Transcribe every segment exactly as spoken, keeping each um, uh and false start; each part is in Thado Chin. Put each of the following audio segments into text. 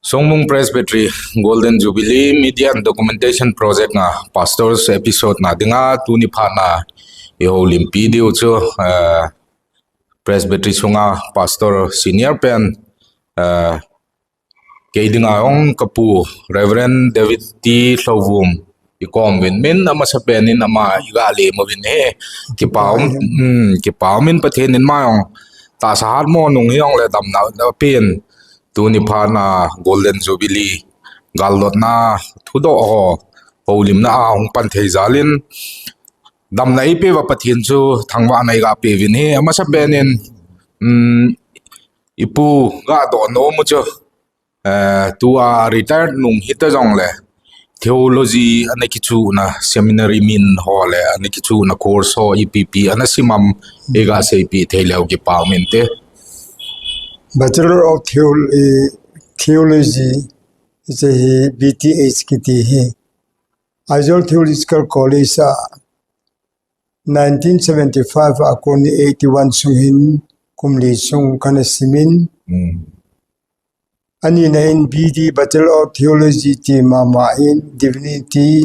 Chongmung Presbytery Golden Jubilee Media and Documentation Project a Pastors Episode na dinga tuni phat na i houlimpi diu chu, eh, Presbytery sunga Pastor Senior pen, eh, kei dinga ong kapu Reverend David T Lhouvum i kom uvin min amasa pen in ama i ga lem uvin he. Kipa um, mm, kipa um in Pathen in ama ong tahsa hatmo nung hi ong le damna na pen tuni phat na Golden Jubilee gallotna thudoh ho houlimna a hung pan thei jal in damna i pe uva Pathen chu thangvahna i ga pe uvin he. Amasa pen in, mm, i pu ga doh nom u chu, eh, tua retired nung hita jongle theology ana kichuna seminary min ho le ana kichuna course ho ipi ipi ana sim am i ga seipi thei leu kipa um inte. Bachelor of Theo-, eh, Theology, hiche hi B T H kiti hi Aizawl Theological College a nineteen seventy-five a kon eighty-one sung hin kum li sung kana sim in. Mm. Ani na in B D, Bachelor of Theology ti mama in, Divinity,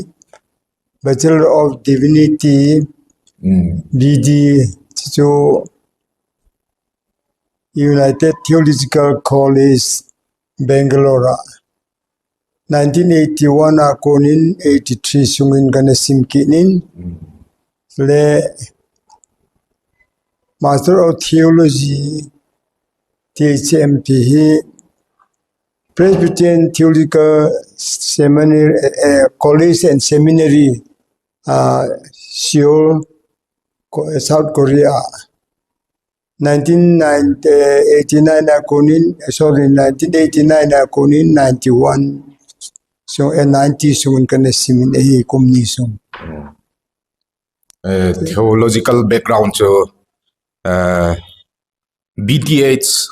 Bachelor of Divinity, Mm. B D, chu United Theological College, Bangalore a nineteen eighty-one a kon in eighty-three sung in kana sim kit in. Mm. Le Master of Theology, T H M ti hi Presbyterian Theological Seminary, eh, eh, College and Seminary, ah, Seoul, Ko-, South Korea. Nineteen eighty-nine a kon in, eh, sorry, nineteen eighty-nine a kon in ninety-one sung, eh, ninety sung in kana sim in ahi kum ni sung. Mm. Eh, theological background chu, eh, B T H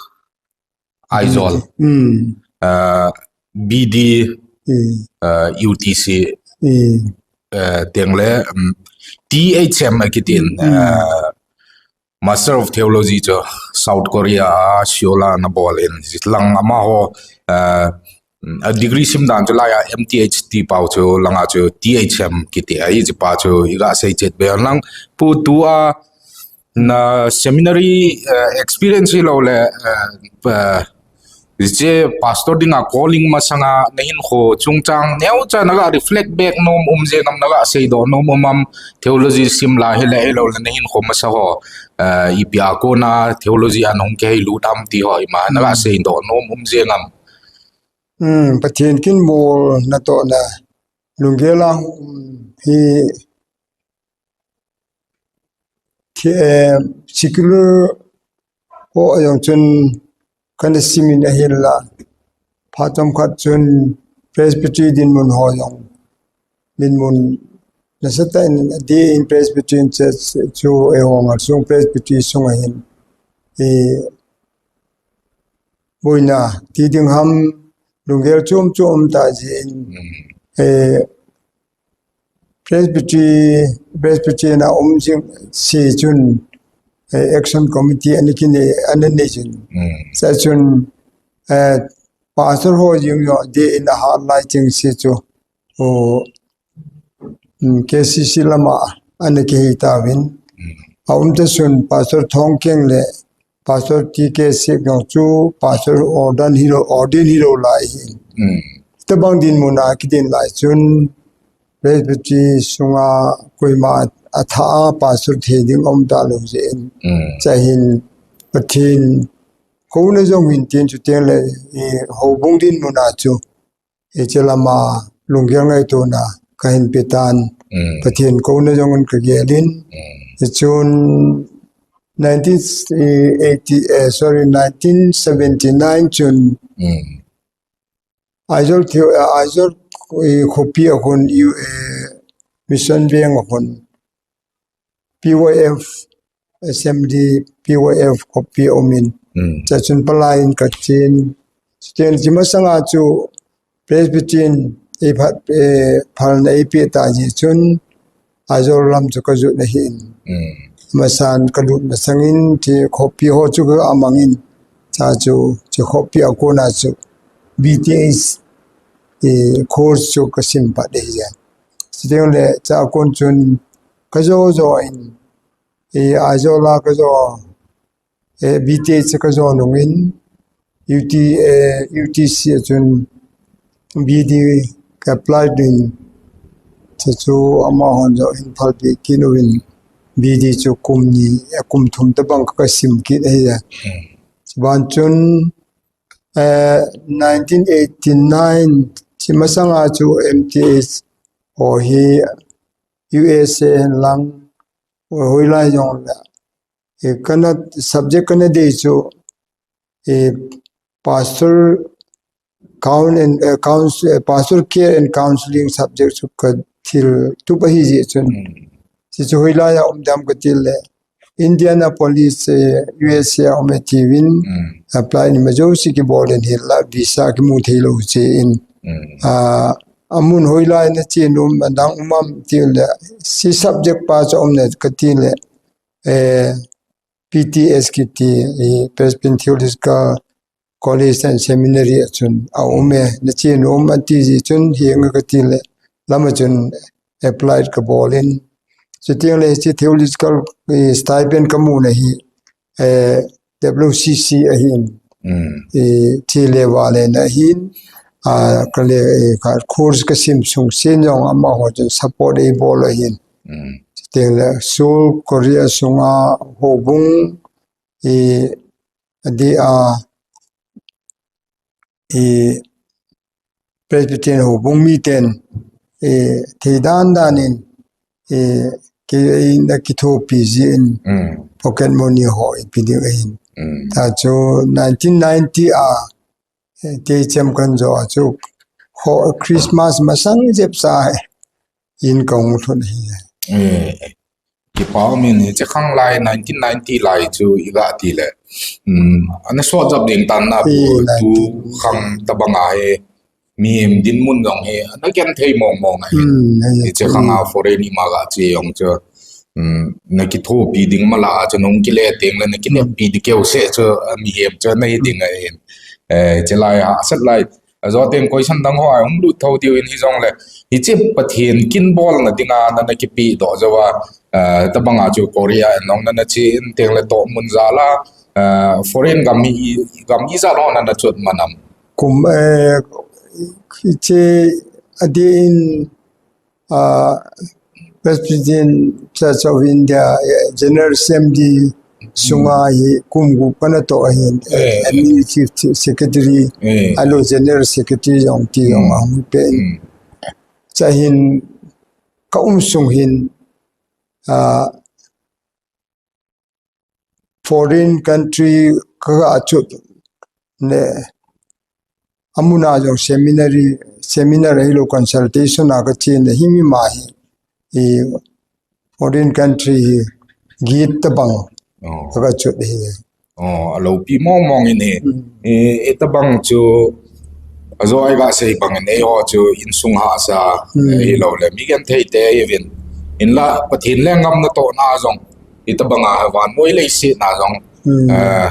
Aizawl, Mm. eh, B D, Mm. eh, U T C, Mm. eh, teng le, mm, T H M akitin, Mm. eh, Master of Theology chu South Korea a Seoul a ana bol in, lang amaho, eh, a degree sim dan chu lai a M T H ti pau chu langa chu T H M kiti a, hiche pa chu i ga sei chet be lang pu tua na seminary, eh, experience hi lo le, eh, eh, hiche pastor dinga calling masanga na hinkho chungchang neocha na ga reflect back nom um jeng am, na ga seidoh nom um am, theology sim la hi le hi lo le na hinkho masa ho, eh, ipi a kona theology a na hung kihei lut am ti ho ima na ga Mm. seidoh nom um jeng am. Mm, Pathen kin bol na toh na lunggel a, um, hi thi-, eh, secular ho a jong chun kana sim in ahinla, phat chomkhat chun Presbytery dinmun ho jong, dinmun nasatah in adeh in Presbyterian Church chu eiho Ngalsong Presbytery sunga hin, eh, boina ti ding ham lunggel chom chom ta jin, Mm. eh, Presbytery, Presbytery na um jing si chun, eh, Action Committee ana kinei, ana nei chun. Mm. Sa chun, eh, Pastor ho jing yo de in a hat lai ching si chu. O, mm, K C C lama ana kihei tauvin. Mm. A um ta chun Pastor Thongkeng le Pastor T K Siak jong chu Pastor ordain hi lo, ordain hi lo lai hi. Mm. Tabang dinmun a kidin lai chun Presbytery sunga koima atha a Pastor thei ding um ta lo jeh in. Mm. Chahin Pathen kouna jong hin tin chu teng le, eh, houbung dinmun a chu hiche lama lunggel ngaitona kahin pe tan. Mm. Pathen kouna jong in kagel in. Mm. Hichun nineteen eighty, eh, sorry, nineteen seventy-nine chun Mm. Aizawl thio, eh, Aizawl, eh, khopi a khun, eh, Mission Veng a khun P Y F Assembly, P Y F khopi a um in. Mm. Chachun palai in kachen. Chuteng chi masanga chu Presbyterian ei phat, eh, phalna ei pe ta jeh chun Aizawl lam chu kajot na hin. Mm. Masan kalut masangin chi khopi ho chu ka amang in. Chachu chi khopi a kona chu B T H, eh, course chu ka sim pat ahi e. Chuteng le, chua kon chun ka jo jo in, eh, Aizawl a ka jo, eh, B T H ka jo nung in, U T, eh, U T C a chun B D ka apply in, chu chu amahon jo in phalpi kit uvin, B D chu kum ni, eh, kum thum tabang ka sim kit ahi e. Hmm. Chuban chun, eh, nineteen eighty-nine, chi masanga chu M T H ho hi U S A lang, hoilai jong le, eh, kana subject kana dei chu, eh, pastor count and, eh, counsel, eh, pastor care and counseling subject chu ka thil tup ahi jeh chun. Hmm. Chi chu hoilai a um dem ka ti le, Indianapolis, eh, U S A a um e tiuvin, Hmm. apply ni ma jouse kibol in hila visa kimu thei lou che in. Hmm. Ah, amun hoilai na che nom, adang um am ti le, chi subject pa chu um ne ka ti le, eh, P T S kiti, eh, Presbyterian Theological College and Seminary a chun a um e, na che nom am ti jeh chun, hi nga ka ti le, lama chun apply ka bol in. Chuteng le, chi theological, eh, stipend ka mu na hi, eh, W C C ahin. Hmm. Eh, chi le va le na hin, ah, ka le, eh, ka course ka sim sung sen jong amaho chun support ei bol ahin. Hmm. Chuteng le, Seoul, Korea sunga houbung, eh, adeh a, eh, Presbyterian houbung miten, eh, thei dan dan in, eh, kei, eh, na kithopi jin, Hmm. pocket money ho ipi ding ahin. Hmm. Chua chu nineteen ninety a, eh, tei chem kan jo a chu, ho, Christmas masang jep cha, eh, in ka hung lhun ahi. Eh, kipa um in, hiche khang lai, nineteen ninety lai chu i ga ti le. Hmm, ana sot jap ding tan na pu, Eh, tu nineteen khang tabang a hi, mihem dinmun jong hi, ana genthei mong mong ahi. Hmm, eh, Hiche khang a hmm. foreign ima ga che jong chu. Hmm, na kithopi ding mala a chu nung kile teng le, na kineppi ding keu se chu, a mihem chu na hi ding ahin. Eh, hiche lai a, asat lai. Ajo teng question dang ho a hung lut tho diu in hi jong le. Hiche Pathen kin bol na dinga na, na kipe doh jo a, eh, tabang a chu Korea in jong na, na che in teng le toh mun jal a, eh, foreign gam hi, gam ijat ho na, na chot man am. Kum, eh, hiche adeh in, ah, Presbyterian Church of India, eh, General Assembly sunga hi kum gup kana toh ahin, eh, Eh. Administrative Secretary, Eh. ahilou General Secretary jong ti jong Hmm. ahung pen. Hmm. Chua hin ka um sung hin, ah, foreign country ka ga chot le, amun a jong seminary, seminar ahilou consultation a ka chen le, hi mi ma hi, hi foreign country hi get tabang Oh. ka ga chot hi. Oh, alopi mong mong in hi. Hmm. Eh, eh, tabang chu, ajo i ga sei bang in, eiho chu insung hahsa, Hmm. eh, hilou le, mi genthei te ahi uvin. Hinla, Pathen lenggam natoh na jong, hitabang a van moi leiset na jong, Hmm. eh,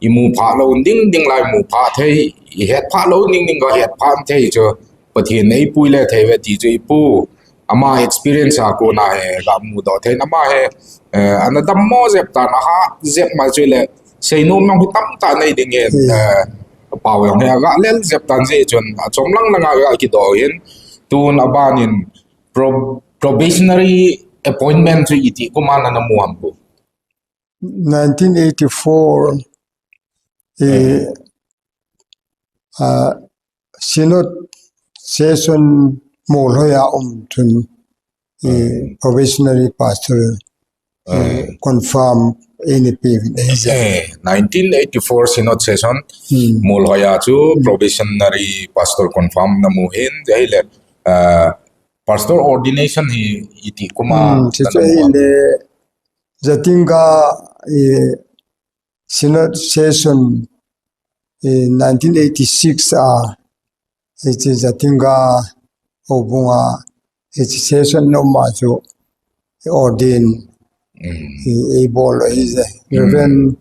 i mu pha lou ding ding lai mu pha thei, i het pha lou ding ding ga het pha thei chu, Pathen in eipui le thei ve ti chu i pu, ama experience a kona hi ga mu doh thei na ma hi, eh, ana dammo jep tan, aha jep ma chu le, sei nom jong hi tamtah nei ding in, Hmm. eh, pao jong hi aga lel jep tan jeh chun, achom lang lang a ga kidoh in, tun aban in pro-, probationary appointment chu iti kum a na na mu ham pu. Nineteen eighty-four, eh, Hmm. ah, Synod session Molhoi a um chun, eh, Hmm. probationary pastor, eh, Hmm. confirm eina pe uvin ahi je. Eh, nineteen eighty-four Synod session Hmm. Molhoi a chu Hmm. probationary pastor confirm na mu hin, ahile, eh, pastor ordination hi iti kum a Hmm, na chu na mu ham? Ahile, Jatinga, eh, Synod session, eh, nineteen eighty-six a, eh, hiche Jatinga houbung a, eh, hiche session na um a chu, eh, ordain, Mm. eh, eibol ahi je. Mm. Reverend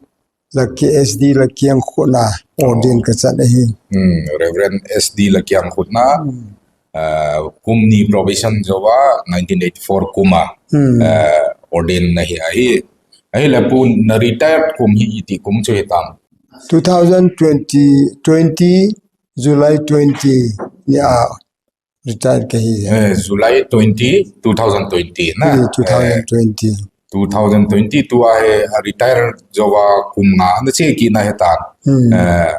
Laki, S D Lakiang khut na ordain kachan ahi. Hmm, Reverend S D Lakiang khut na, hmm, ah, kum ni probation jouva, nineteen eighty-four kum a, hmm, ah, ordain nahi ahi. Ahile pu, na retire kum hi iti kum chu hitam? Two thousand twenty, twenty, July twenty ni a retire kahi. Eh, July twenty, two thousand twenty na. Eh, two thousand twenty. Eh, two thousand twenty-two a hi, a retire jouva kum nga ana che kit na hitam. Hmm. Eh,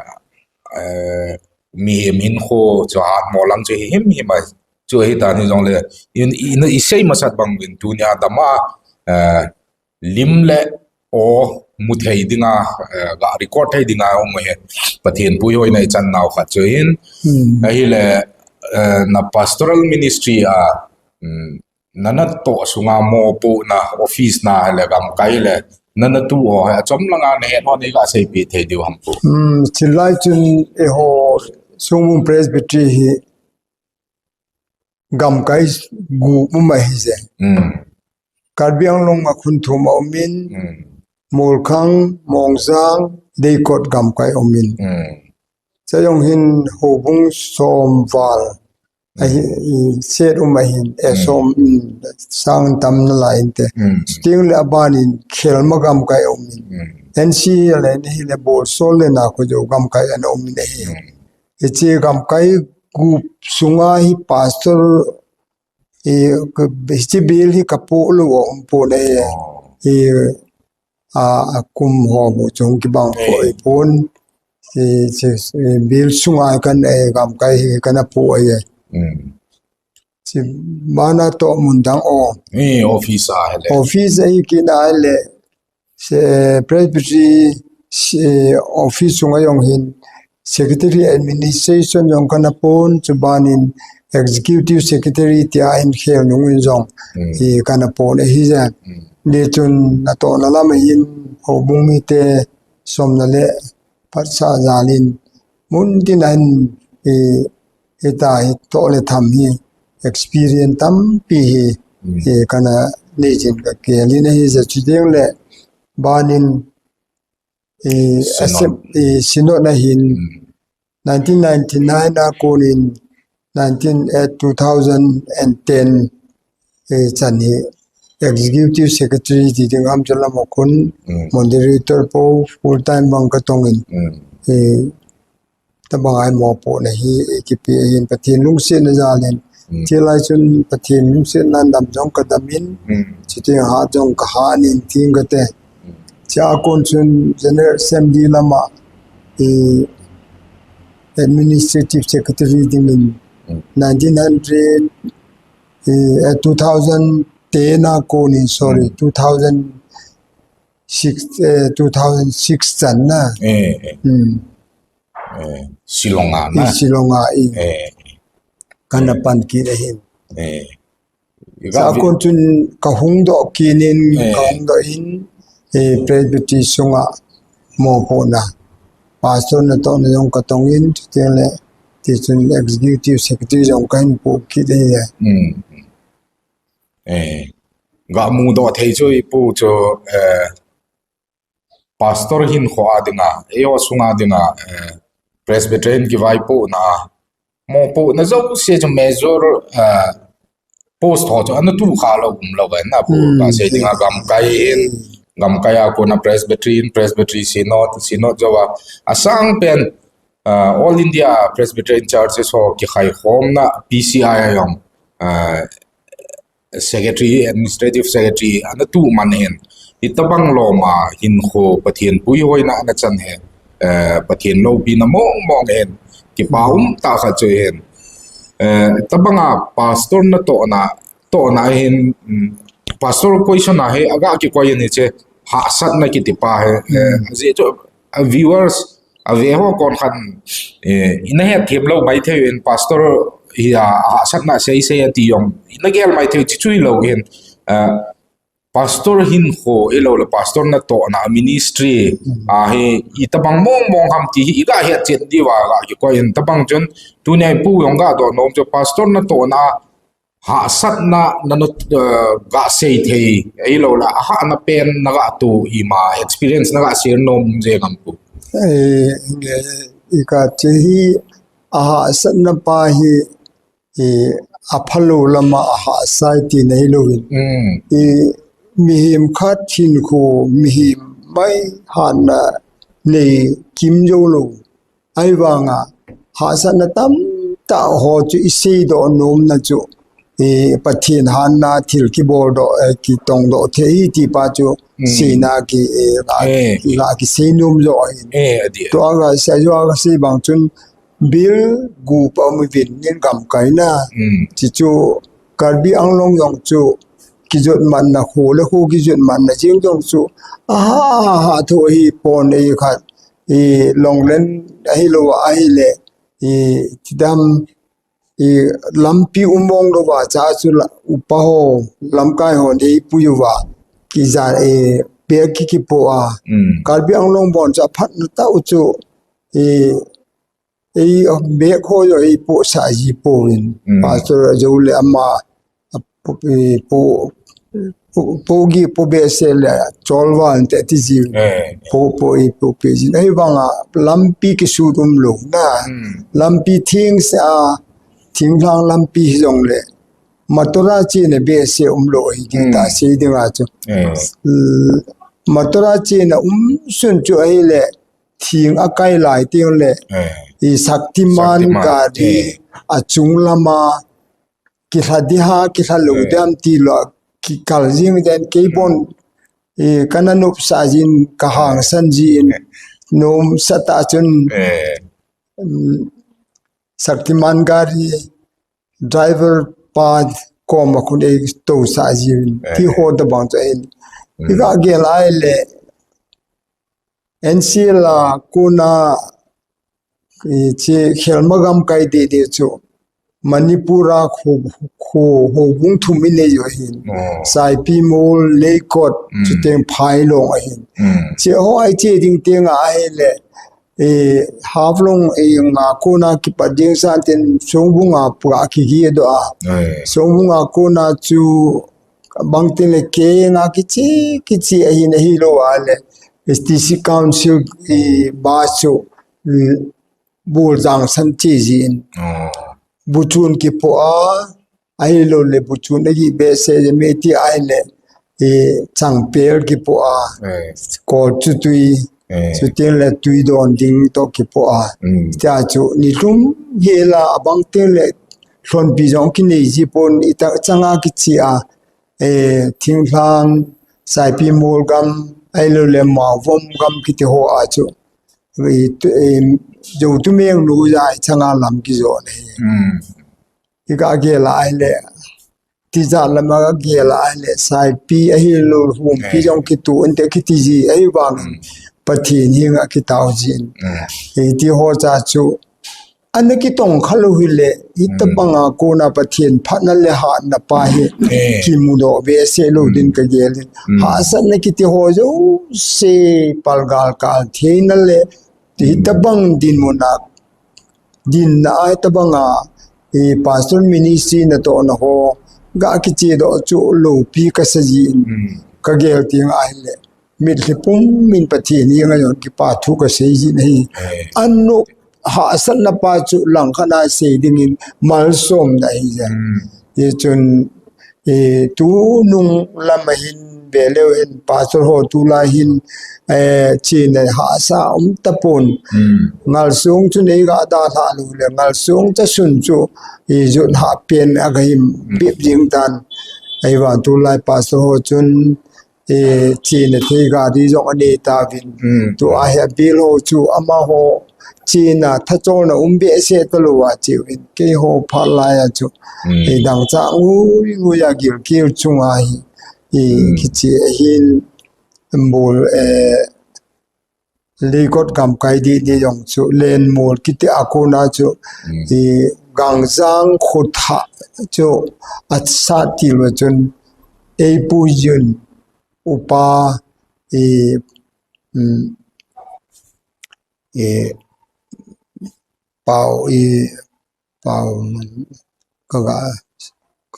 eh, mihem hinkho chu ahatmo lang chu hi himhim a chu hitam, hijongle in, in, i sei masat bang uvin tunia dam a, eh, lim le o mu thei dinga, eh, ga record thei dinga um ahi. Pathen puihoina ichan nau khat chu ahin. Hmm. Ahile, eh, na pastoral ministry a, hmm, na natoh sunga mopohna, office na le gamkai le na natoh ho hi achom langa nahet ho nei ga seipeh thei diu ham pu? Hmm, chulai chun eiho Songbung Presbytery hi gamkai gup um ahi je. Hmm. Karbi Anglong a khun thum aumin, hmm, Molkhang, Mongjang, Deikot gamkai aumin. Hmm. Chujong hin houbung som val ahi, hmm, i, set um ahin, eh, hmm, som, mm, sang tam nalai inte. Hmm. Chuting le aban in Khelma gamkai aumin. Hmm. N C le ni hile Bolsol le Nakhojo gamkai ana aumin ahi. Hmm. Hiche gamkai gup sunga hi pastor, i, ka, hiche bill hi kapoh lou a um pon ahi. Oh. I, a, a kum ho bu chung kibang, eh, poi pon. I, hiche, i, bill sunga kan, eh, gamkai hi kana poh ahi. Hmm. Hiche bana toh mun dang o. Eh, office a hile. Office ahi kit na hile. Se, Presbytery, se, office sunga jong hin Secretary Administration jong kana pon, chuban in Executive Secretary tia hin khel nung in jong, hmm, i kana pon ahi je. Hmm. Ni chun natohna lam a hin houbung mite somna le phatsah jal in mun tin a hin, i, hita hi toh le tham hi experience tampi hi, hmm, i, kana nei jin ka kei in ahi je. Chuteng le ban in, i, Synod. Asem-, i, Synod na hin, hmm, nineteen ninety-nine a kon in nineteen, eh, two thousand and ten, eh, chan hi Executive Secretary ti ding ham chu lam a kon, mm, Moderator po full time bang katong in, mm, eh, tabang a hi mopohna hi, eh, kipe ahin Pathen lungsetna jal in, mm, chulai chun Pathen lungsetna in dam jong kadam in, mm, chuteng hat jong kahat in tin kate. Mm. Chua kon chun General Assembly lam a, eh, Administrative Secretary ding in, mm, nineteen hundred, eh, eh, two thousand ten a kon in, sorry, mm, two thousand six, eh, two thousand six chan na. Eh, eh. Mm. Eh, Shillong a na. Eh, Shillong a, eh. Eh. Kana, eh, pan kit ahin. Eh. Chua kon chun kahung doh kit in, eh, kahung doh in, eh, Presbytery sunga mopohna. Pastor natohna jong katong in, chuteng le, ti chun Executive Secretary jong kahin po kit ahi. Hmm. Eh, ga mudoh thei chu ipu chu, eh, Pastor hinkho a dinga, eiho sunga dinga, eh, Presbyterian kivaipohna a, mopohna jouse chu major, eh, post ho chu ana tukha lou umlou ve na pu, hmm, ka sei dinga gamkai in, gamkai a kona Presbytery in, Presbytery Synod, Synod jouva, asang pen, eh, All India Presbyterian Churches ho kikhaikhomna P C I a jong, eh, Secretary, Administrative Secretary, ana tuman ahin. Hitabang lom a hinkho Pathen puihoina ana chan hi, eh, Pathen loupina mongmong ahin. Kipa um tah khat chu ahin. Eh, tabang a pastor natohna, tohna ahin, mm, pastor position a hi, aga kikoi in hiche, hahsatna kiti pa hi, eh, hmm, ajeh chu, a viewers, ave ho kon khan, eh, ina hetthem lou maithei in pastor hi a, a hahsatna seisei ati jong, ina gel maithei chu chu hilou in, eh, pastor hinkho hilou le pastor natohna ministry, hmm, a hi itabang mongmong ham ti hi iga hetchet diuva ga kikoi in tabang chun tunia ipu jong ga dohnom chu pastor natohna hahsatna na, na, eh, ga sei thei, ahilou le, ahahna pen na ga to ima experience na ga share nom jeng am pu. Eh, i ka che hi, ahahsatna pa hi, eh, aphalou lama ahahsa e tina hilou in. Mm. Eh, mihem khat hinkho, mihem mai hahna nei kim jou lou. Ahivanga, hahsatna tamtah ho chu i seidoh nomna chu, eh, Pathen hahna thil kibol doh, eh, kitong doh thei hi ti pa chu, mm, seina ki, eh, la, eh, la kisei nom jo ahi. Eh, adi. Tua ga sei jo ga sei bang chun, bil gu pa mi vin nin gamkai na. Mm. Chi chu Karbi Anglong jong chu, kijot man na kho le kho kijot man na jing jong chu, aha, aha, tho hi pon ei khat. I Longlen ahilou ahile, i tidam, i lampi um mong lou va cha chu la, upa ho, lamkai ho nei pui uva. Kija, i, pe ki kipo a. Mm. Karbi Anglong bon cha phat na ta u chu, i, i, be kho jo i po sa ji po in. Mm. Pastor jo le ama, a, po, i, po, po, po gi po be se le chol wan te ti ji. Eh. Po, po i po pe ji. Ahivanga lampi kisut um lou na. Mm. Lampi thing sa, thinglhang lampi jong le. Motor a chena be se um lou hi ding ta, mm, sei ding a chu. Eh. L-, motor a chena um sun chu ahile thing akai lai teng le. Eh. I Shaktiman, Shaktiman, gari, eh, achung lama, kilha di ha, kilha lou, eh, dem ti lou, kikal jing den kei bon, eh, kana nop sa jin, ka hangsan jin, eh, nom sa ta chun, eh, mm, Shaktiman gari driver pa koma khun ei to sa jin, eh, ti ho da bang to en. Mm. I ga gel ahile, N C L a kona, i, chi khelma gamkai didi chu Manipur a kho, kho, kho bung thum i nei jo hin. Oh. Saipimol, Leikot, mm, chuteng Phailong ahin. Mm. Chi ho ai chi ding teng ahile, i, Haflong, i, nga kona kipat ding san ten Songbung a pura kigi do a. Eh. Songbung a kona chu bang tin le ke nga kichi, kichi ahin ahilou a le. S T C Council i ba chu, i, bul jang san chi jin. Oh. Buchun kipo a, ahilou le buchun agi be se je me ti ahile, i, changpel kipo a. Eh. Kol chu tui, eh, chuteng le tui don ding to kipo a. Mm. Tia chu ni lum hi la abang teng le hlonpi jong kinei ji pon i ta changa kichi a. Eh, thinglhang, Saipimol gam, ahilou le Mauvom gam kiti ho a chu. I, tu, eh, jo tu meng lu ja i changa lam kijo le. Mm. I ga gel ahile, tija lama ga gel ahile, Saipi ahilou Humpi, eh, jong kitu, ante kiti ji, ahivang, mm, Pathen henga kitao jin. Mm. I ti ho cha chu, ana kitong kha lou hile, i, mm, tabang a kona Pathen phatna le hatna pa hi, eh, kimu doh be se lou, mm, din ka gel in. Mm. Hahsatna kiti ho jouse palgal kal theina le, ti, mm, tabang dinmun a, dinna a tabang a, i, Pastor Ministry natohna ho, ga kichi doh chu loupi ka sa jin, mm, ka gel teng ahile. Mitlhi pumin Pathen henga jong kipa thu ka sei jin ahi. Eh. Ano hahsatna pa chu langkhat a sei dingin malsomna ahi jeng. Mm. Hichun, eh, tunung lam a hin ve leu hen pastor ho tulai hin, eh, chena hahsa um tapon. Mm. Ngalsong chu nei ga dalha lou le, ngalsong ta sun chu, eh, jot hah pen a ga him, mm, bep jing tan. Ahivang tulai pastor ho chun, eh, chena thei gari jong anei tauvin. Mm. Tua hi abil ho chu amaho chena thacholna um behseh talou a cheuvin. Keiho phat lai a chu, mm, eh, dangchah ngui ngui a gilkel chunga hi, eh, mm, kiche ahin bol, eh, Leikot gamkai didi jong chu Lenmol kiti a kona chu, mm, i, Gangjang Khotha chu asat til uva chun eipu jin upa, i, mm, i, pau, i, pau, ka ga,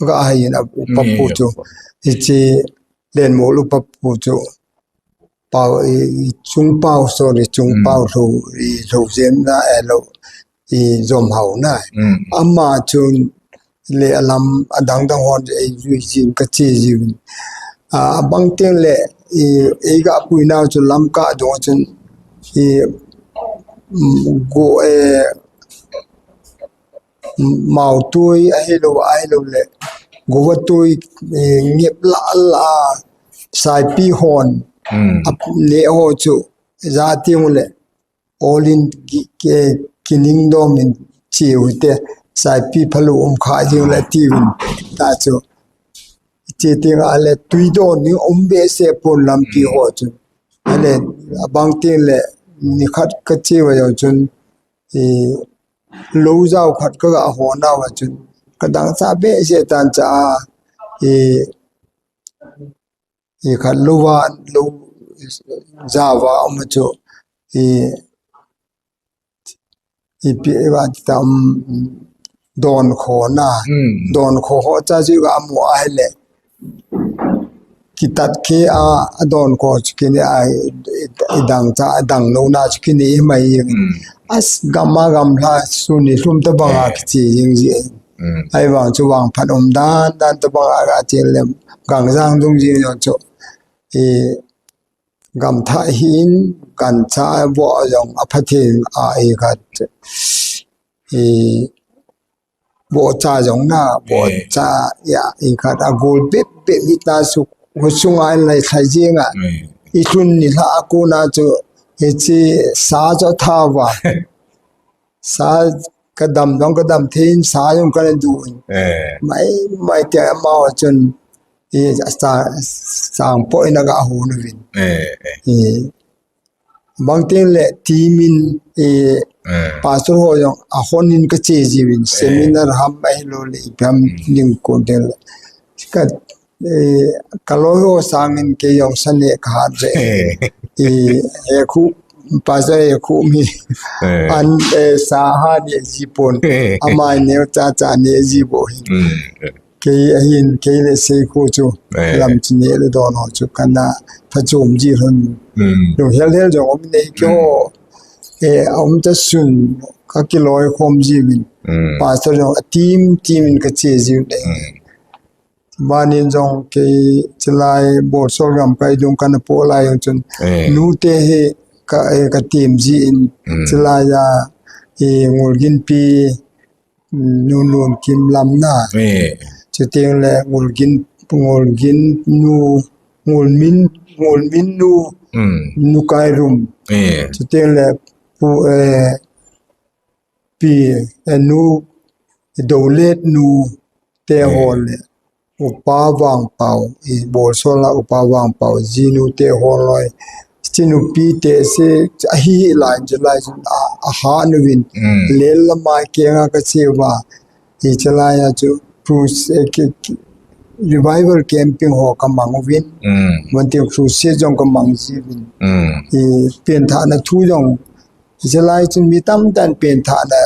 ga hai in a upa pu chu. Hiche Lenmol upa pu chu. Pau i, i chung pau, sorry, chung pau lo, i lo jen na, eh, lo, i jom hau na. Ama chun le alam adang dang hon, eh, jui jin ka che jiu. A, bang teng le, i, i ga pui nau chun lam ka dong chun, i, mm, go, eh, Mautui ahilou, ahilou le. Govatui, eh, ngep la la, saipi hon. A ne ho chu, ja ting le. Olin ki, ke, kining dom in chiu te, saipi phalu um kha jing le tiun. Ta chu. Chi ting a le tui don ni um be se pon lampi ho chu. A le, abang ting le, ni khat ka chiu a yo chun, i, lo jau khat ka ga ho na wa chun, ka dang cha be se tan cha, i, i khat lo wa, lo ja wa um chu, i, i pi wa ti ta, um, don kho na, don kho ho cha ji ga mu a le. Kitat ke a, a don ko chu kini a, i, i, i dang cha, a dang lo na chu kini i mai. As gam a gam la su ni lum ta bang a kichi jing ji. Ai vang chu vang phan um dan, dan ta bang a ga chi le gang jang dung ji yo chu. I gam tha hin, gan cha bo jong a pha thei a i khat. I Bo cha jong na, bo cha, ya, i khat a gol bep bep hi ta su, hu sung a lai khai jing a. I lhun ni hla a ko na chu, i chi sa cho tha wa. Sa ka dam dong ka dam thein, sa jong ka na du. Mai, mai te ma wa chun, i sa, sang po i na ga hu nu vin. I, Bang teng le team in, eh, pastor ho jong a hon in ka che jiu in seminar ham ahilou le ipi ham ning kon teng le. Ka, eh, ka loi ho sang in kei jong sa ne ka hat ve. Eh, he khu, pastor he khu mi. An, eh, sa ha ne ji pon. Amai ne cha cha ne ji bo hin. Kei ahin, kei le sei khu chu, lam chu ne le don ho chu, kana pha chom ji lhon. Lung hel hel jong um nei kyo, eh, um ta sun, ka kiloi khom ji min. Pastor jong a team, team in ka che ji nei. Banin jong kei chilai bol sol gam kai dung kana po lai jong chun. Nu te hi ka, eh, ka team ji in chilai a, eh, ngul gin pi, Nunun kim lam na. Eh. Chuteng le ngulgin, ngulgin nu, ngulmin, ngulmin nu, mm, nu kai rum. Eh. Chuteng le pu, eh, pi, eh, nu, dolet nu, te, eh, ho le. Upa Vangpau, i bol sol a Upa Vangpau, jinu te ho loi. Chinu pi te se, ahi hi lai, chulai chun a, a ha nu vin. Mm. Lel lamai kenga ka che va. I chulai a chu, crusade, eh, ki, ki, revival camping ho ka mang vin. Mm. Vanti crusade jong ka mang ji vin. Mm. I pen tha na thu jong. I chulai chun mi tam tan pen tha na,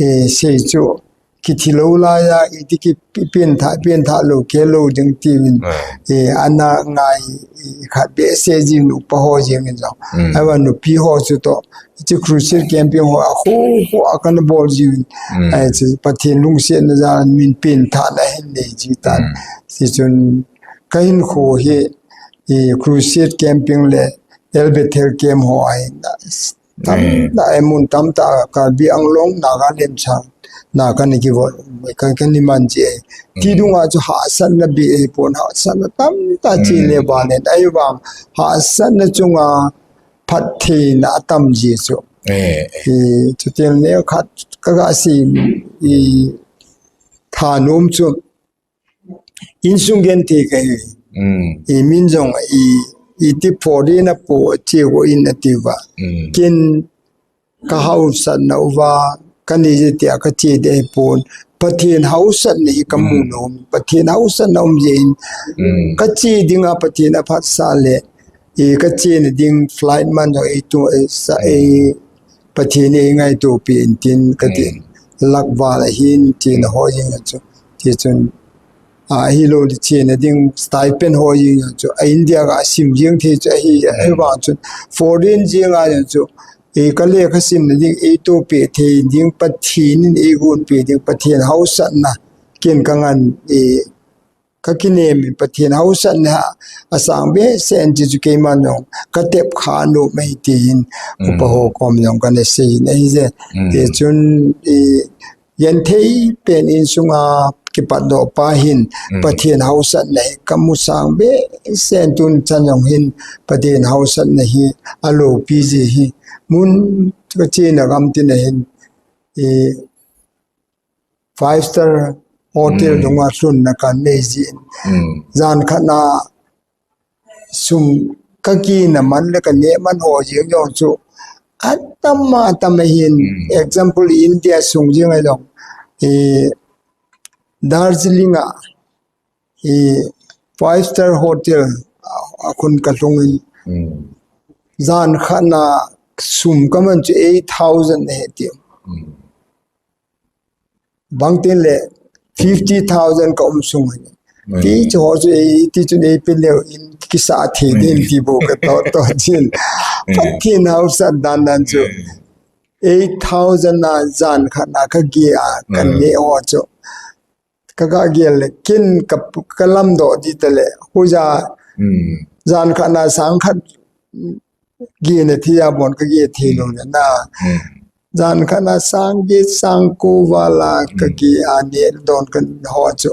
eh, sei chu. Kithi lou lai a, iti ki pi-, pen tha, pen tha lou, ke lou ding ti min. Ah. Eh, ana ngai, i khat be se jing nu pa ho jing in jong. Mm. Ai wa nu pi ho chu to, iti crusade camping ho, a ho, ho, a kana bol jing. Mm. Ai, chu Pathen lungset na ja min pen tha na hin nei ji tan. Mm. Ti chun, ka hin kho hi, i crusade camping le, El Bethel camp ho ai na, Tam, eh, na, eh, mun tam ta Karbi Anglong, Nagaland chang, na kani ki vo, ka, kani man chi, eh. Ti, mm, dunga chu hahsatna be, eh, pon hahsatna tam ta chi, mm, le ba le, ai vang, hahsatna chunga phattheina atam ji chu. Eh, eh. I, chu tel ne khat ka ga si, i, thanom chu, Insung gen ti ka hi. Mm. I min jong i, i ti pho di na po che go in a ti va. Mm. Ken ka hausatna uva, ka ni je ti a ka che de pon. Pathen hausatna hi ka mu, mm, nom. Pathen hausatna um je in. Mm. Ka che dinga Pathen a phat sa le. I ka chena ding flight man ho i tu, i sa, i Pathen i ngaito pi in tin ka tin. Mm. Lak val a hin tin, mm, ho jing a chu. Ti chun a, ahilou le chena ding stipend ho jeng chu, a India ga sim jeng thei chu ahi, ahi vang chun foreign jeng a jeng chu, e, ka lekha simna ding eito pe thei ding Pathen in eigon pe ding Pathen hausatna ken ka ngan, e, ka kinem in Pathen hausatna asang behseh in ti chu keiman jong ka tep kha nom e tin, upa ho kom jong kana sei in ahi je. Ti chun, e, genthei pen insunga kipatdoh pa hin Pathen hausatna hi ka mu sang behseh in tun chan jong hin Pathen hausatna hi alopi ji hi mun ka chena gam tina hin, e, five star hotel dunga lhunna kan nei jin. Jan khat na sum ka kina man le ka neh man ho jeng jong chu atam atam ahin. Example, India sung jeng a jong, e, Darjeeling a, e, five star hotel a, a khun ka lhung in, jan khat na sum ka man chu eight thousand ahi ti. Bangtin le fifty thousand ka um sung hi. Ti chu ho chu e, ti chu e pe leu in kisa thei din ti bou ka to to chin. Pathen hausat dan dan chu eight thousand na jan khat na ka geh a ka neh ho chu. Ka ga gel le ken ka, ka lamdoh di ta le. Huja jan khat na sang khat geh na thei a bon ka geh thei lou le na. Jan khat na sang get sang ko val a ka geh a neh don ka ho chu.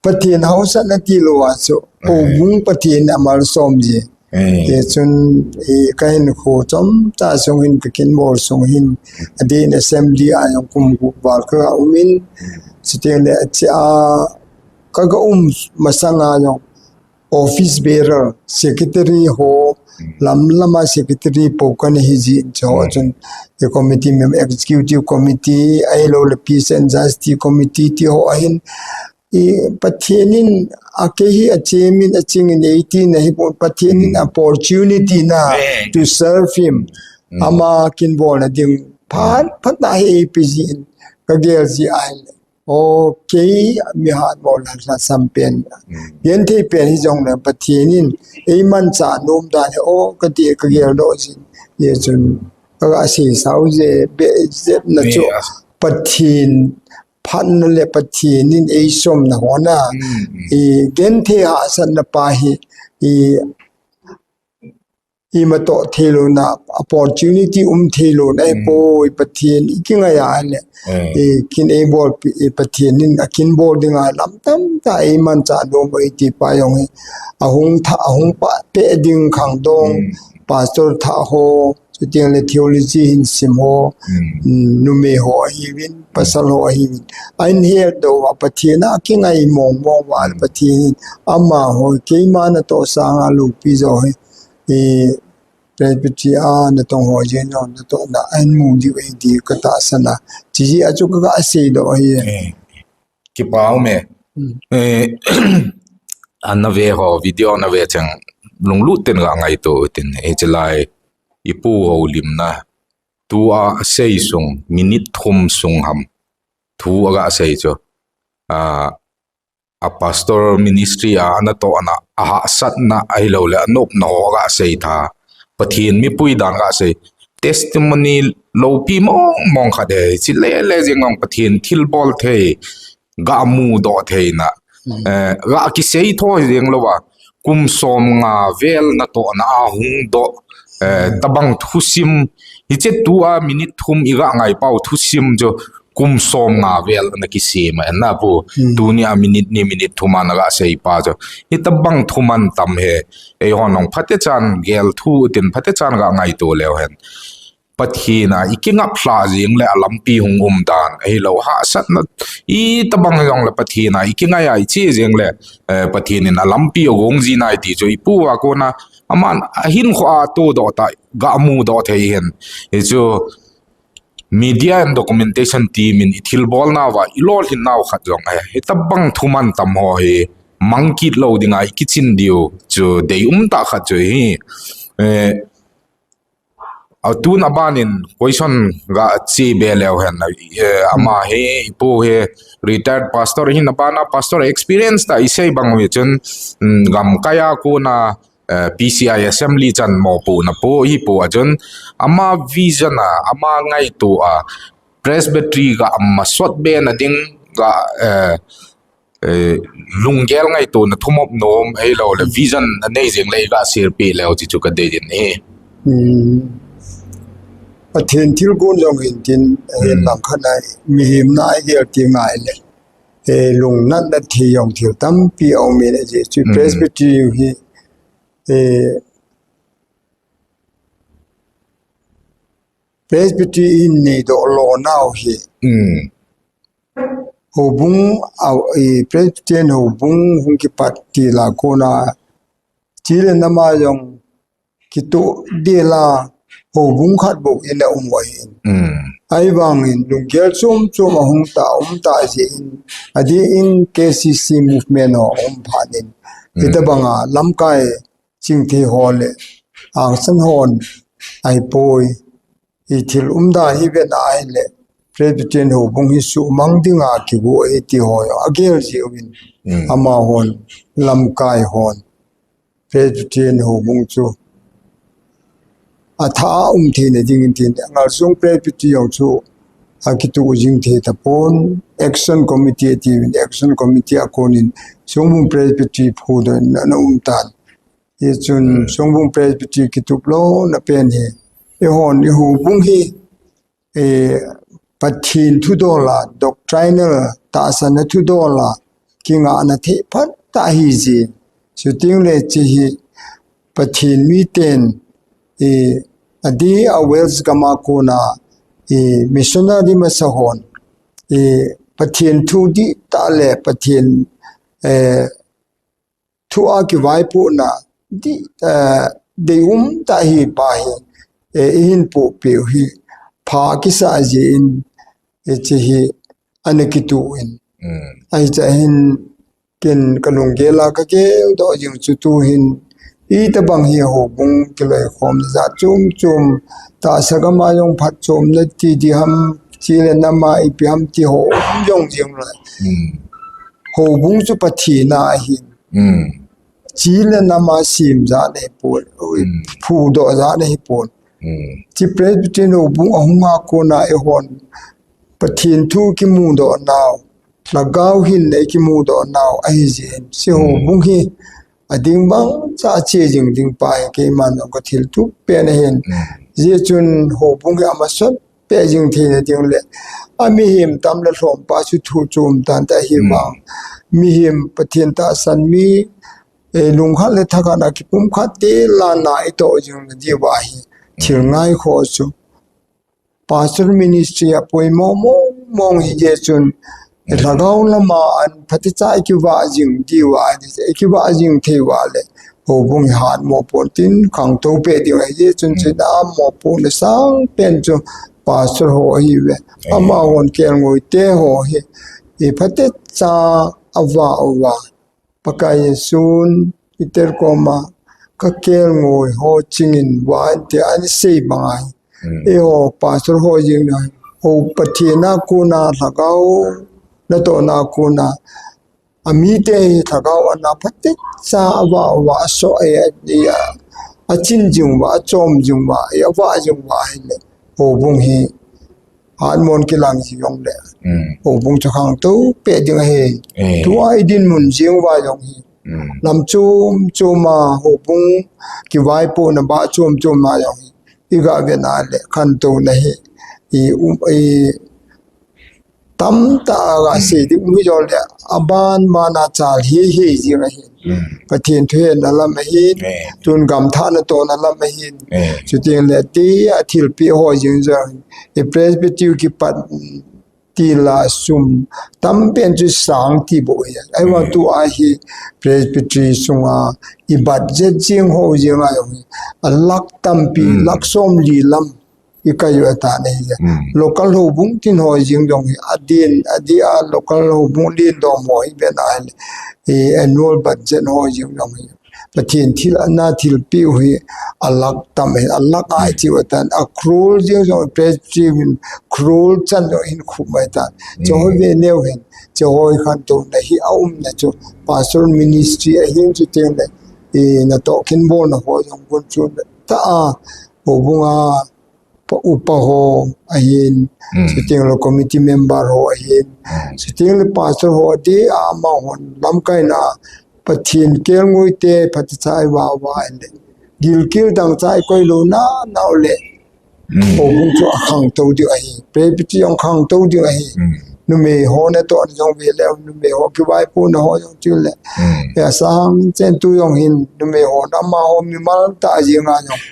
Pathen hausatna ti lou a chu. Houbung Pathen a malsom ji. Ti chun, e, ka hinkho chom ta sung hin ka kin bol sung hin. Adeh in assembly a jong kum gup val ka ga um in. Chuteng le achi a ka ga um masang a jong office bearer, secretary ho, lam lam a secretary po kana hi jin chu ho chun, e, committee mem-, executive committee, ahilou le peace and justice committee ti ho ahin, e, Pathen in a kei hi a chem in a ching in eighteen na hi pon Pathen in opportunity na to serve him. Ama kin bol na ding phat phat na hi eipe jin ka gel ji ahin. O, kei mi hat bol la la sam pen. Genthei pen hi jong le Pathen in eimancha nom dan hi o ka ti ka gel doh jin. Ye chun ka ga sei sao je be je na chu Pathen phatna le Pathen in eisom na ho na. I genthei hahsatna pa hi i ima toh thei lou na, opportunity um thei lou na, e, poi Pathen i kingai a le. E, kin ei bol pi, e, Pathen in a kin bol ding a lam tam ta eimancha nom e ti pa jong hi. Ahung tha, ahung pa pe ding khangdong, pastor tha ho, chuteng le theology hin sim ho, numei ho ahiuvin, pasal ho ahiuvin. Ahin hel doh a Pathen a kingai mong mong va Pathen in ama ho keima natoh sanga loupi jo hi. E, Presbytery a natong ho jeng jong natohna ahin mu diu ahi ti ka tahsan a. Chiji a chu ka ga sei doh ahi. E, kipa um e. E, ana ve ho, video na ve cheng lunglut ten ga ngaito tin. E, chilai i pu ho lim na. Tu a sei sung minute thum sung ham. Thu a ga sei chu. A, a pastor ministry a, a natohna, a hahsatna, ahilou le, a nopna ho a ga sei tha. Pathen mipui dan ga sei. Testimony loupi mong mong khat e, chi le le jeng ong Pathen thilbol thei, ga mudoh thei na. E, ga kisei tho jeng lou va. Kum som nga vel natohna a hung doh, e, tabang thusim, hiche tu a minute thum i ga ngai pau thusim chu kum som nga vel na kisem a na pu. Tuni a minute ni minute thum a na ga sei pa chu. Hitabang thuman tam he. Eihon ong phatechan gel thu tin phatechan ga ngaito leu hen. Pathen a i kingap lha jeng le a lampi hung um dan. Ahilou hahsatna itabang jong le Pathen a i kingai a i che jeng le, e, Pathen in a lampi a gong ji nai ti chu i pu a kona aman a hinkho a todoh ta ga mudoh thei hen. Hichu media and documentation team in i thilbol nauva i lolhin nau khat jong ahi. Hitabang thuman tam ho hi mang kit lou dinga i kichin diu chu deium tah khat chu hi. E, Atun aban in question ga chi be leu hen, eh, ama hi, ipu hi retired pastor hin, abana pastor experience ta isei bang uve chun, mm, gamkai a kona, eh, P C I assembly chan mopohna po, ipu a chun, ama vision a, ama ngaito a, Presbytery ga ama sot be na ding ga, eh, eh, lunggel ngaitona thumop nom, ahilou le vision anei jing le iga share peh leu ti chu kadei in ahi. Hmm. Pathen thilgon jong hin tin, eh, hmm, langkhat a mihem na igel ti ngai le. Eh, lungnatna thei jong thil tampi aum in ahi chu. Hmm. Presbytery hi, eh, Presbytery in neidoh lou nau hi. Hmm. Houbung, a, i, Presbyterian houbung hung kipat til a kona, chule nama jong kitoh dela houbung khat bou in aum u ahin. Mm. Ahivangin lunggel chom chom ahung ta, um ta jeh in, adeh in K C C movement ho um phat in. Mm. Hitabanga lamkai chingthei ho le, angsan hon, ahipoi, i thil umdan hi vet a ahile, Presbyterian houbung hi suhmang dinga kigo ahi ti ho jong agel jiuvin, mm, amahon, lamkai hon, Presbyterian houbung chu atha a um theina dingin tin, Ngalsong Presbytery jong chu akitoh jing thei tapon, Action Committee atiuvin, Action Committee a konin Songbung Presbytery phudoh in ana um tan. Hichun, mm, Songbung Presbytery kitup louna pen hi, eihon, i houbung hi, eh, Pathen thudol a, doctrinal tahsanna thudol a, kingahna thei phat tah ahi jeh. Chuti le hiche hi Pathen miten, eh, adeh a Wales gam a kona, eh, missionary masa hon, eh, Pathen thu dihtah le Pathen, eh, thu a kivaipohna di, eh, deium tah hi pa hi, eh, ihin pohpeh u hi pha kisa jeh in, eh, hiche hi ana kitoh in. Mm. Ahi cha hin ken kalunggel a kagel doh jing chu tuhin, itabang hi houbung kiloikhom jat chom chom, tahsa gam a jong phatchomna ti diham, chule nama ipi ham ti ho um jong jing le. Mm. Houbung chu Pathen a ahin. Mm. Chule nama sem jat ahipon, mm, phudoh jat ahipon. Mm. Hiche Presbyterian houbung ahung a kona eihon Pathen thu kimudoh nau, Lhagao hinna ikimudoh nau ahi jeh in, hiche, mm, houbung hi ading bang cha che jing ding pa hi keiman jong kathil tup pen ahin. Mm. Hijeh chun houbung hi amasot peh jing theina ding le, amihem tam le lhompa chu thu chom tan tah ahi, mm, vang. Mihem Pathen tahsan mi, eh, lungkhat le thakhat a kipumkhat te lana itoh jing na diuva hi, mm, thil ngaikhoh chu. Pastor ministry a poimo mong mong hijeh chun, mm, Lhagao lama an phatecha ikivah jing diuva, ikivah jing thei uva le, houbung hi hatmo pon tin khangtou peh diu ahi jeh chun, mm, chun amopohna sangpen chu pastor ho ahiuve. Eh. Amahon kelngoi te ho hi, iphatecha avah uva, Pakai Jesun Peter koma, kakelngoi ho chingin vah in tin asei bang ahi. Hmm. Eiho pastor ho jeng na, ho Pathen a kona, Lhagao natohna kona, amite hi Lhagao ana phatecha avah uva, asoh e, a, a, achin jing uva, achom jing uva, avah jing uva ahile, houbung hi hatmon kilang jing jongle, hmm, houbung chu khangtou peh ding ahi. Eh. Tua idinmun jing uva jong hi, hmm, lam chom chom a houbung kivaipohna bah chom chom a jong hi, iga vet na le khantouna hi, i, um, i, tamtah a gasei ding um hijongle, aban ban a chal hih hih jing ahi. Hmm. Pathen thuhenna lam ahin, eh, tun gam thah natohna lam ahin. Eh. Chuti le tia thilpeh ho jing jong, i Presbytery kipat til a sum tampen chu sang ti bou ahi. Ahivang, hmm, tua hi Presbytery sunga i budget jing ho jing a jong hi, a lakh tampi, hmm, lakh somli lam ikai u atan ahi. Hmm. Local houbung tin ho jing jong hi, adin, adeh a local houbung din dom ho hi vet na le, i annual budget ho jing jong hi, Pathen thil ana thilpeh u hi alakh tam ahin, alakh a i chi u tan, a crore jeng jong Presbytery in crore chan jong ahin khup mai tan. Chu ho ve neo hen, chu ho khantouna hi aumna chu pastoral ministry ahin, chuteng le i natoh kin bolna ho jong gun chu ta a, houbung a pa upa ho ahin, chuteng le committee member ho ahin, chuteng le pastor ho adeh a amahon lamkaina Pathen kelngoi te phatechan i vah uva ahile, gilkel dangchah i koi lou nanau le, houbung chu akhangtou diu ahi, Presbytery jong khangtou diu ahi. Numei ho natohna jong ve le, numei ho kivaipohna ho jong chule. Ya sang chen tu jong hin numei ho na amaho mimal tah jeng a jong,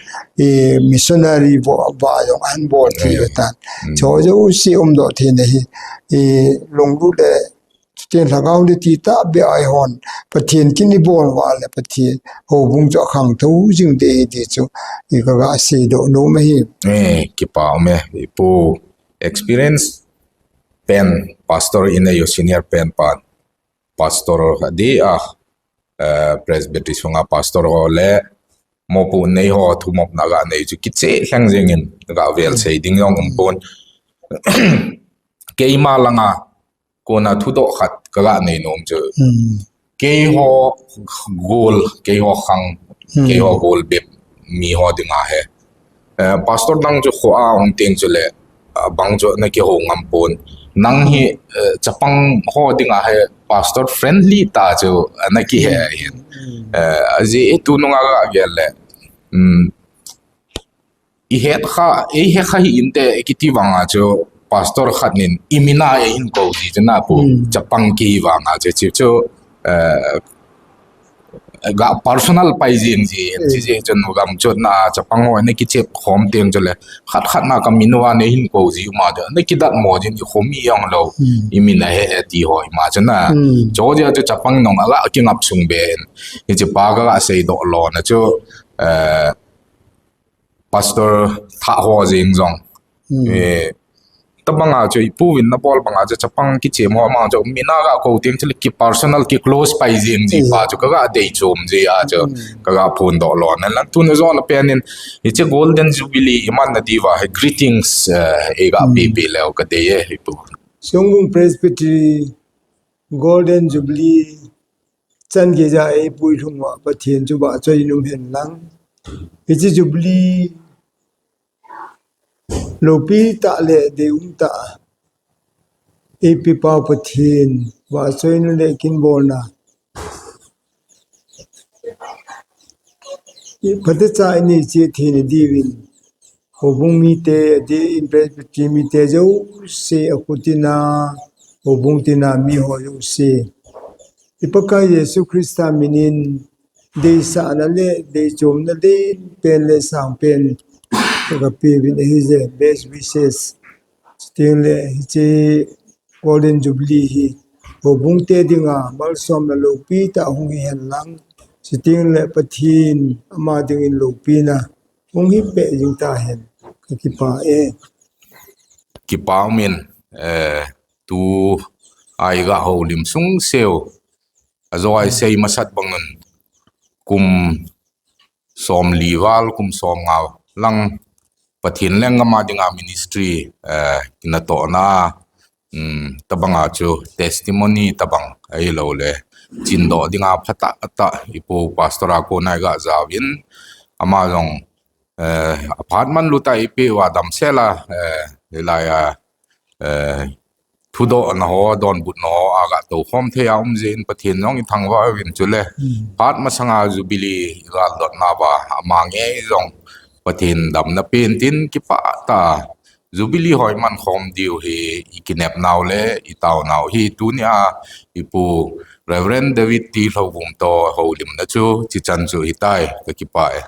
i missionary vo va jong ahin bol thei u tan. Chu jouse umdoh theina hi, i lunglut le, chuteng lhagao le ti tahbeh a eihon Pathen kin i bol uva le Pathen houbung chu akhangtou jing ding ahi ti chu i kaga seidoh nom ahi. Eh, kipa um e, i pu experience pen pastor in a yo senior pen pan pastor adeh a, eh, Presbytery sunga pastor ho le mopohna nei ho thumopna ga nei chu kicheh lheng jengin ga vel sei ding jong umpon. Keima langa kona thudoh khat kaga nei nom chu, keiho gol, keiho khang, keiho gol bep mi ho dinga hi, eh, pastor nang chu kho a hung teng chule, ah, bang chu na kihou ngam pon. Nang hi, eh, chapang ho dinga hi pastor friendly tah chu, ah, na kihe ahin. Eh, ajeh hi tunung a ga gel le, um, i het kha, i het kha hi inte kiti vanga chu pastor khat nin i mina eihin kou ji chu na pu, chapang kihi vanga chu, chu, chu, eh, ga personal pai jeng ji, chi jeh chun gamchotna chapang ho na kichep khom teng chule khat khat na ka min uva neihin kou ji uma de, na kidat mo jin i khomi jong lou, i min ahe e ti ho ima chu na. Chu jeh chu chapang nung a ga kingap sung be in, hiche pa ga seidoh lona chu, eh, pastor thah ho jeng jong. Eh, tabanga chu i pu vin na bol banga chu chapang kichem ho ma chu mina ga kou teng chule ki personal ki close pai jeng ji pa chu kaga dei chom ji a chu kaga phondoh lona lang tuna jona pen in hiche Golden Jubilee i manna diuva hi greetings, eh, i ga pe pe leu ka dei e i pu. Songbung Presbytery Golden Jubilee chan geija eipui lhung uva Pathen chu vahchoiyin um hen lang. Hiche Jubilee loupi tah le deium tah eipepau Pathen vahchoina le kinbolna phatecha inei cheh theina diuvin, houbung mite, adeh in Presbytery mite jouse akhut tina, houbung tina mi ho jouse, i Pakai Jesu Christa minin deisahna le deichomna lenpen le sangpen kaga peuvin ahije, best wishes. Chuteng le hiche Golden Jubilee hi houbung te dinga malsomna loupi tah hung hi hen lang, chuteng le Pathen ama dingin loupina hung hi peh jing tahen, kakipah e. Kipa umin, eh, tua i ga houlim sungseu, ajo a i sei masat bangin kum somli val, kum somnga lang Pathen lenggam a dinga ministry, eh, kinatohna, um, tabanga chu testimony tabang ahilou le chindoh dinga phatah tah i pu pastor a kona i ga jaovin, ama jong, eh, aphat manlu tah a i peh uva damsel a, eh, hilai a, eh, thudohna ho, donbutna ho a ga toukhom thei a um jeh in Pathen jong i thangvah uvin chule, phat masanga Jubilee i galdotna uva ama ngei jong Pathen damna pen tin kipah tah a Jubilee ho i mankhom diu hi i kinepnau le i taonau hi tunia i pu Reverend David T. Lhouvum toh houlimna chu chichan chu hitai, kakipah e.